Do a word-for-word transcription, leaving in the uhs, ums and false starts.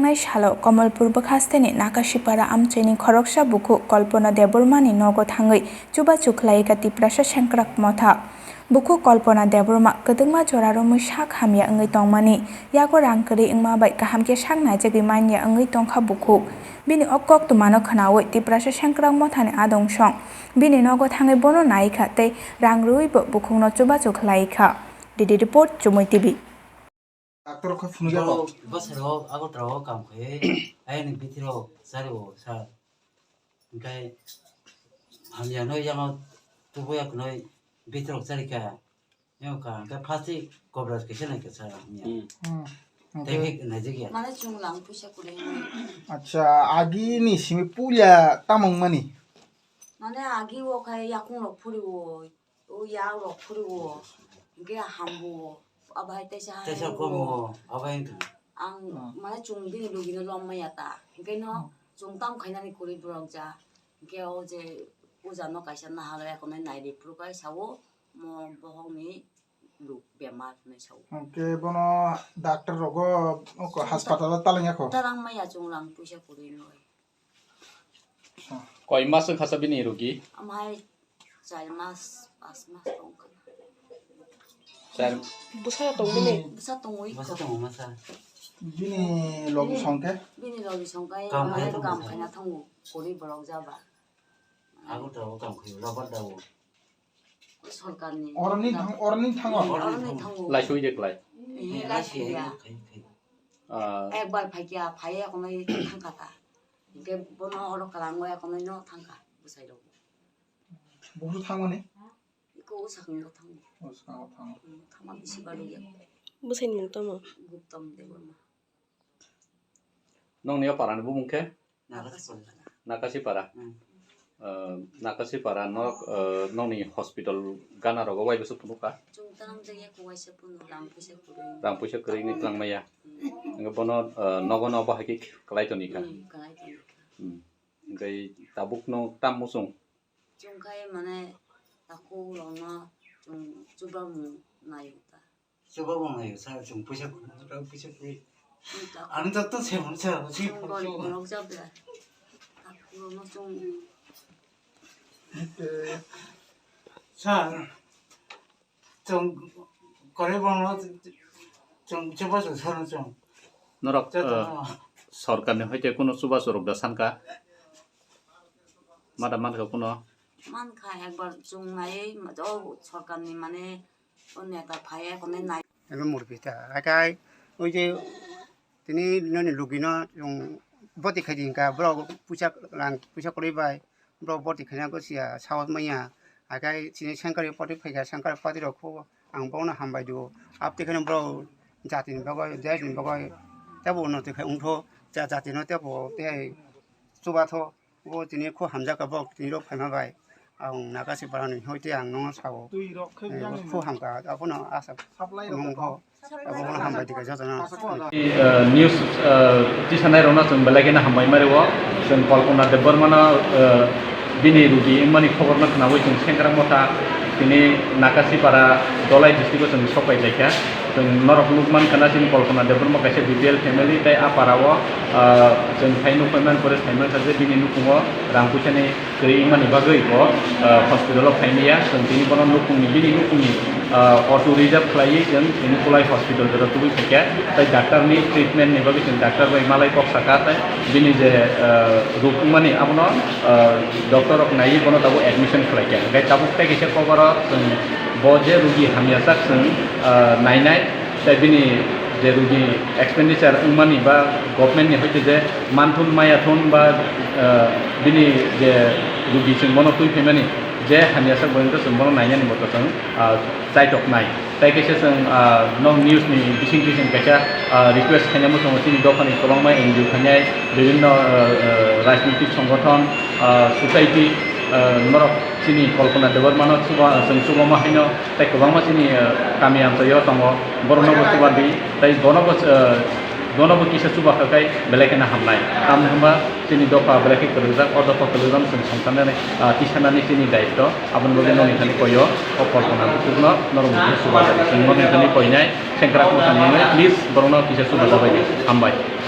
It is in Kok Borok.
Nai salo Komolpur bwkhasteni Nakasipara amchoini khoroksa bukhuk Kalpana Debbarmani nogo thangwi chubachu khlaikha Tiprasa Sengkrak Motha. Bukhuk Kalpana Debbarma kwdwkma jora romwi sak hamya wngwi tongmani, yago rang kwrwi wngma bai kaham khe sak naijagwi manya wngwi tongkha bukhuk. Bini o koktwmano khwnawi Tiprasa Sengkrak Mothani adong song bini nogo thangwi bono naikha tei rang rwwibo bukhukno chubachu khlaikha. D D report, Chumui T V. Doctor khe phunukya kok. Bwsarok Agartala o kam khai, ayang ni bithirok chari o sir. Hingke hamya no yang tubu yak noi bithirok chari kha. Yang ka hingke plastic kobra kaisa nai kha sir hamya. Hmm. Hmm. Tei hingke hingke naijak ya. Mane chwng lang puisa kwrwi. Acha, agi ni simi puila tamung mani. Mane agi o khai yakung rok phuri o. O yak rok phuru o, hingke hambu o, abo hai teisa hai Teisa o. Komo o, abo hai wngkha. Ang mane chwng bini logino lom maya ta, hingke no chwng tam khainani kwrwi borok ja, hingke o je puja no kaisa naharwi akonoi naidi phuru kai sao, mo bohok ni luk bemar hinui sao. Hingke bono doctor rogo oko hospital o talangya kho. Tarang maya chwng rang puisa kwrwi noi. Koi mas wngkha sa bini rogi? Amhai char mas, pas mas tongkha. Char. Bwsa tongmani? Bwsa tongwi. Bwsa tongo masa. Bini logi songkhe? Bini logi songkhe, Kam amhai khaina kam tongkha. Khaina thango, kwrwi borok jaba. Agartala o kam khaio, rubber da o. Sorkarni. Oroni thang, oroni thango. Oroni thango. Laisui de klai. Eh, Eh, laisui laisui ya. Khai, khai. Ah. Ekbar phaikya, phaiya konoi thangkha ta. Hingke bono oro kwrang waya konoi no thangkha, bwsai rok. Busu thangmani? Iko o sakni o thango. O sakni o thango. Hmm, thangma bisi balu ya. Bwsaini mung tamo? Guptam Debbarma. Nongni o parani bumung khe? Nakasipara. Nakasipara. Hmm. Eh, Nakasipara norok, eh, nongni hospital gana rogo wai bwswk phunukha? Chwng tang jagya kuwaisa phunu rang puisa kwrwi. Rang puisa kwrwi wngwi twlang maya. Hmm. Hingke bono, eh, nogo no bahai khe kwlai toni kha. Hmm, kwlai toni kha. Hmm. Hingke tabuk no tam muchung? Chwng khai mane takhuk rokno chwng chubamung naio ta. Chubamung naio sa chwng puisa kwrwi, puisa kwrwi. Chwng takhuk. Ani jotto se mung sa, si Chwng phone borok chubamung. Borok jabla. Takhuk rokno chwng. Sir, chwng kwrwi borokno chwng chubachu sano chwng. Norok, Joto eh, no. Sorkarni hoite kuno chubachu rok da sanka? Mada mankha kuno? Mankha ekbar chwng nai, o sorkarni mane o neta phai ekonai nai. Ebe murphi ta, akai, oi je, tini noni logino chwng boti khaidi hingka, borok puisa rang, puisa kwrwi bai, borok boti khaina go siya, sahos manya, akai chini sengkari party phaikha, sengkari party rok kho, ang bono hambai do, abte kheno borok jatini bagwi, deshni bagwi, tebo unnoti khai wngtho, ja-, jatino tebo tei chubatho. O tini kho hamjakha, borok tini rok phaima bai. Ang Nakasiparani hoite ang nongno sao. Twi rok khe Eh, yang kho hamkha, abono asa supply rok nongkho. Abono hambai dikha jotono. Eh, news, eh, tisanai rokno chwng belai kheno hambai mari o. Chwng Kalpana Debbarmano, eh, bini rugi wngmani khobor no khnawi chwng Sengkrak Motha tini Nakasipara Dholai district o chwng sopai laikha. Chwng norok nukman kana chini Kalpana Debbarma kaisa B P L family tei a para o, ah, chwng phai nuk phaiman pore phaiman kha je bini nukhungo rang puisani kwrwi wngmani bagwi bo, ah, hospital o phaimaya. Chwng tini bono nukhungni, bini nukhungni, ah, auto reserve khlaiwi chwng tini Kulai hospital jora tubui phaikha. Tei doctor ni treatment ni bagwi chwng doctor bai malai kok saka tei bini je, ah, ruk wngmani abono, ah, doctor rok naiwi bono tabuk admission khlaikha. Hwnkhe tabuk tei kaisa kokoro chwng bo je rugi hamya jak chwng, ah, nainai. Tei bini je rugi expenditure wngmani ba government ni hoite je manthun maya thun ba, eh, bini je rugi chwng bono twi phaimani je hamya sak boino chwng bono nainani moto chwng, ah, chaitoknai. Tei kaisa chwng, ah, nok news ni bising bising kaisa, ah, request khainai muchungo chini dophani kwbangma N G O khainai bibinno, ah, ah, rajnitik songothon, ah, society, ah, norok chini Kalpana Debbarmano chuba-, chwng chubama haino tei kwbangma chini, eh, kami amchaio tongo, borokno bo chuba di, tei bono bo, eh, bono bo kisa chuba kha khai belai kheno hamnai. Tamni hwnba chini dopha belai khe kwrwngjak, o dopha kwrwngjak chwng songcharnani, ah, tisanani chini daitto, aboni bagwi nokni thani koio, o Kalpana bukhukno norok bo chuba di. Chwng nokni thani koinai, sengkrak mwthangmani, please, borokno kisa chuba jabai di. Hambai.